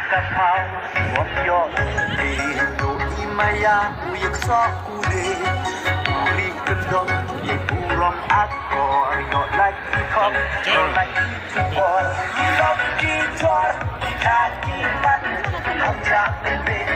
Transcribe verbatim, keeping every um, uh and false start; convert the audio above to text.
Ka pau wam yo i do i maya u yak so u de. U ri kendong ye burom akor yo like i kong yo like i kor. Love ki tor i ka ki man. Kong jak be